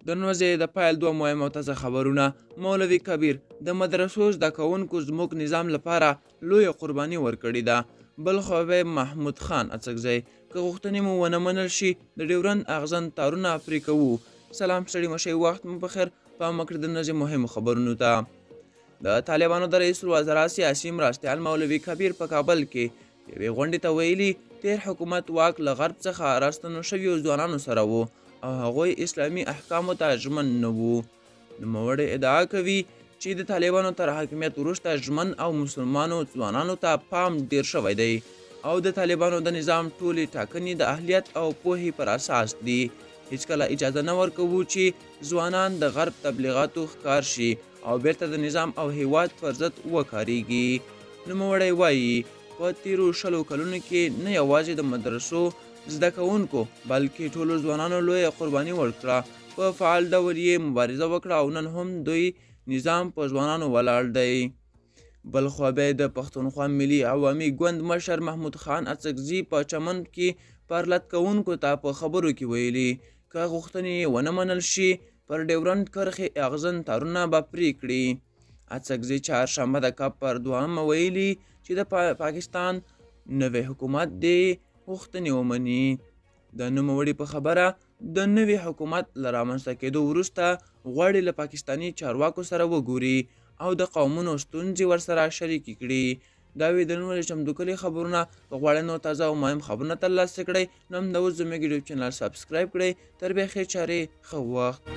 د نن ورځې د پیل دوه مهم او تازه خبرونه. مولوي کبیر: د مدرسو زده کوونکو زموږ نظام لپاره لویه قرباني ورکړې ده. بلخوا به محمود خان اڅکزی: که غوښتنې مو ونه منل شي، د ډیورند اغزن تارونه پرې کوو. سلام، ستړي مشئ، وخت مو پخیر. پام وکړئ د نن ورځې مهمو خبرونو ته. د طالبانو د رئیس الوزرا سیاسي مرستیال مولوي کبیر په کابل کې یوې غونډې ته ویلي، تېر حکومت واک له غرب څخه راستنو شویو ځوانانو سره وو او هغوی اسلامي احکامو ته ژمن نه وو. نوموړی ادعا کوي چې د طالبانو تر حاکمیت وروسته ژمن او مسلمانو ځوانانو ته پام ډیر شوی دی او د طالبانو د نظام ټولې ټاکنې د اهلیت او پوهې پر اساس دي. هیڅکله اجازه نه ورکوو چې ځوانان د غرب تبلیغاتو ښکار شي او بیرته د نظام او هیواد پر ضد وکاریږي. نوموړی وایي، په تیرو 20 کلونو کې نه یوازې د مدرسو زده کوونکو بلکې ټولو ځوانانو لویه قرباني ورکړه، په فعال ډول یې مبارزه وکړه او نن هم دوی نظام په ځوانانو ولاړ دی. بلخوا بیا د پښتونخوا ملي عوامي ګوند مشر محمود خان اڅکزي په چمن کې پرلت کوونکو ته په خبرو کې ویلي، که غوښتنې یې ونه منل شي، پر ډیورنډ کرښې اغزن تارونه به پرې کړي. اڅکزي چهارشنبه د کب پر 2مه ویلي چې د پاکستان نوی حکومت دې غوښتنې ومني. د نوموړي په خبره، د نوي حکومت له رامنځته کېدو وروسته غواړي له پاکستاني چارواکو سره وګوري او د قومونو ستونزې ورسره شریکې کړي. دا وې د نن ورځې چمتو کړي خبرونه. که غواړئ نور تازه او مهم خبرونه ترلاسه کړئ، نو همدا اوس زموږ یوټیوب چینل سبسکرایب کړئ. تر بیا ښې چارې، ښه وخت.